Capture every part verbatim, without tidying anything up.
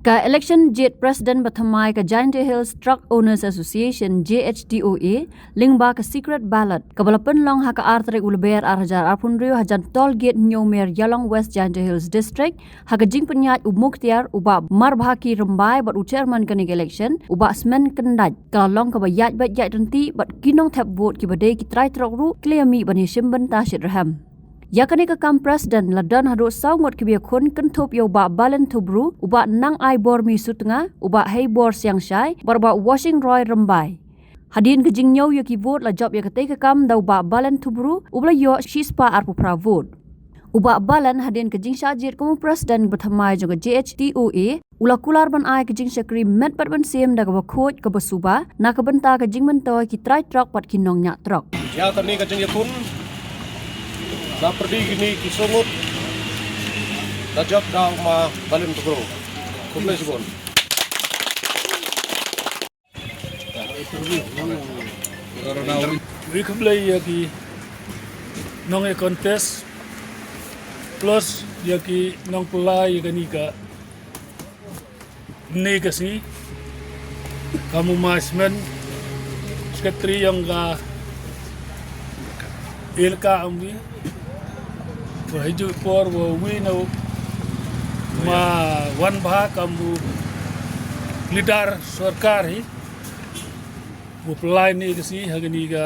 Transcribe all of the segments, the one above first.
Ka election jied president ba thymmai ka Jaintia Hills Truck Owners Association, J H T O A, lyngba ka secret ballot, kaba la pynlong ha ka ar tarik u Lber ar hajar arphew hynriew ha Jantol Gate Hynñiewmer Ïalong, West Jaintia Hills District, ha ka jingpynïaid u Mukhtiar, u Bah Marbhaki Rymbai bad u chairman kane ka election, u Bah Smen Kyndait, ka la long kaba ïaid beit ïaid ryntih bad ki nongthep vote kiba dei ki trai trok ruh ki la ïamih ban ïashim bynta shitrhem. Ïa kane ka kam president la don haduh saw ngut kiba ïakhun, kynthup ïa u Bah Balen Thubru, u Bah Nangaibor Misutnga, u Bah Heibor Siangshai bad u Bah Washing Roy Rymbai. Hadien ka jingñiew ïa ki vote la jop ïa katei ka kam da u Bah Balen Thubru uba la ïoh shispah arphew phra vote. U Bah Balen, hadien ka jingshah jied kum u president ba thymmai jong ka J H T O A, u la kular ban ai ka jingshakri met bad mynsiem da kaba khuid kaba suba na ka bynta ka jingmyntoi ki trai trok bad ki nongñiah trok. Ïa kane ka jingïakhun, la pyrdi kine ki saw ngut, la jop da u Ma Balen Thubru. Khublei shibun. Wi khublei ïa ki nong ïa contest plus ïa ki nongpynlait ïa kane ka, ne ka sngi. Kam u Ma Smen, secretary yong ka elaka, am wi. Wa hiju por wa wi na u Ma Wanbha kam u leader sorkar hi. Wa pynlait ne ka sngi ha kane ka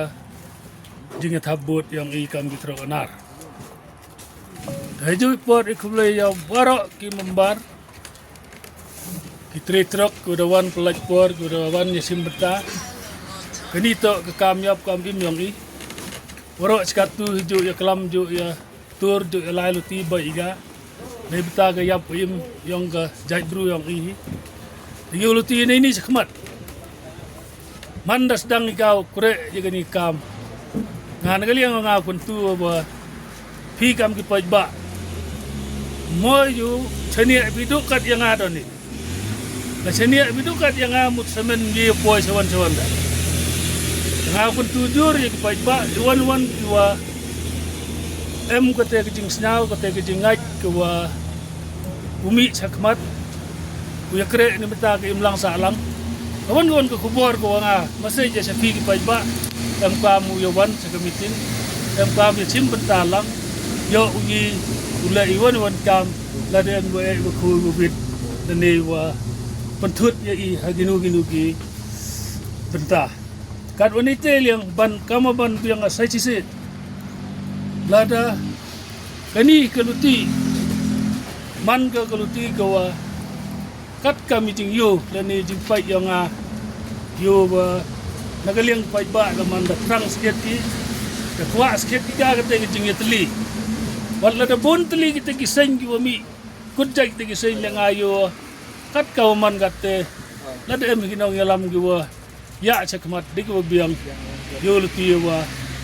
jingïathap vote yong i kam ki trok anar. Haju por i khublei ïa baroh ki member, ki trai trok, ki da wan pynlait por, ki da wan ïashim bynta. Kane toh ka kam ïap kam im yong i. Baroh shikatto haju ïaklam, ju ïatur, ju ïalai luti bad i ka. Neibynta ka ïap im yong ka jaitbru yong i hi. Ïa luti neini shakhmat. Man da sdang i ka u khreh ïa kane ka kam, nga na ka liang nga kyntu ba phi kam ki paidbah, mo ïu shaniah phi duh kat ïa nga don i. La shaniah phi duh kat ïa nga, mut samen ïa poi sawan sawan da. Nga kyntu jur ïa ki paidbah, ïa wan wan ki wa em kata ka jingsngew, kata ka jingngeit ka wa u mih shakhmat, u ïakhreh neibynta ka imlang sahlang. Ka wan ka wan ka khubor ka wa nga message ïa sha phi ki paidbah, em kam u ïawan sha ka meeting, em kam ïashim bynta lang, ïoh u ngi u leh i wan i wan kam, lada em wa eh wa khuid wa bit, lane wa pynthut ïa i ha kino kino ki bynta. Katwa neite liang ban kam ban biang asai shisha. Lada kane ka luti, man ka ka luti ka wa kat ka meeting ïa lane jingpait ïa nga, ïa ba na ka liang paidbah ka man da thrang skhet ki, da kwah skhet ki ka kata ka jingïatylli. Wat lada bun tylli kita ki seng ki wa mih, kut jait kita ki seng leh nga ïa kat ka wa man kata, lada em ki nongïalam ki wa ïa shakhmat dei ki wa biang ïa luti ïa wa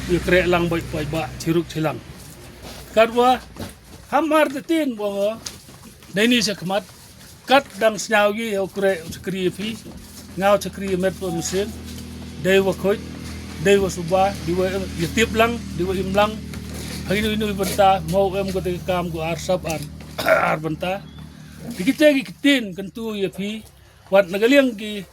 ïakhreh lang bad paidbah shiruk shilang. Katwa ham artatien wa nga neini shakhmat, kat dang sngew ïa u khreh u shakri ïa phi, nga u shakri ïa met wa mynsiem, dei wa khuid, dei wa suba, dei wa ïatip lang, dei wa im lang ha ino ino i bynta, mo em kata ka kam ko ar sap ar, ar bynta. Di kita ki ktien kyntu ïa phi, wat na ka liang ki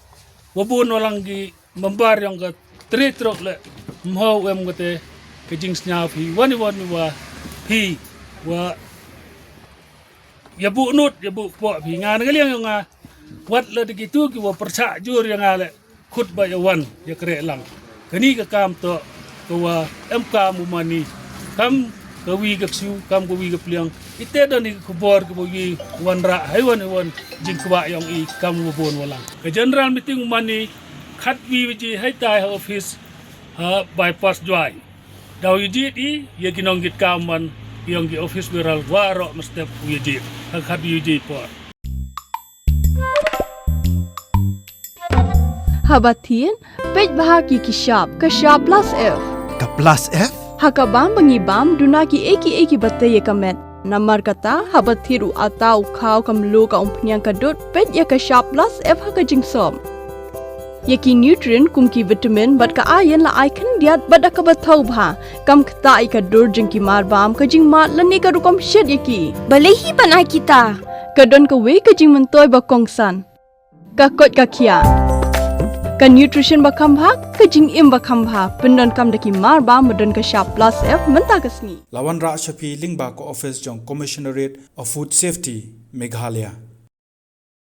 wa bun wa lang ki member yong ka trai trok leh, mo em kata ka jingsngew phi wan i wan i wa phi wa ïa buh nud ïa buh kpoh phi. Nga na ka liang yong nga, wat lada kitu ki wa pyrshah jur ïa nga leh, khut ba ïa wan ïakhreh lang. Kane ka kam toh ka wa em kam u mani, kam ka wi ka ksiew, kam ka wi ka pliang. Ite don i ka khubor ka wa wi wanrah ha i wan i wan jingkwah yong i kam wa bun wa lang. Ka general meeting u mani khatwi baje haitai ha office ha Bypass Jowai. Da u ïa jied i ïa ki nongkitkam man yong ki office bearer waroh mynstep u ïa jied ha khatwi baje por. Haba thied, peit bha ki ki shap, ka shap plus F. Ka plus F? Ha ka bam ba ngi bam, duna ki ei ki ei ki ba tei ïa ka met. Namar kata, haba thied u ata, u khaw, ka mluh, ka umphniang, ka dud, peit ïa ka shap plus F ha ka jingsop. Ïa ki nutrient kum ki vitamin bad ka iron la ai khyndiat bad da kaba thaw bha. Kam ktah ïa ka dur jong ki marbam, ka jingmad lane ka rukom shet ïa ki. Balei hi ban ai kita? Ka don kawei ka jingmyntoi ba kongsan. Ka koit ka khiah. Ka nutrition ba kham bha, ka jingim ba kham bha. Pyndonkam da ki mar ba ba don ka shap plus F mynta ka sngi. La wanrah sha phi lyngba ka office jong Commissionerate of Food Safety, Meghalaya.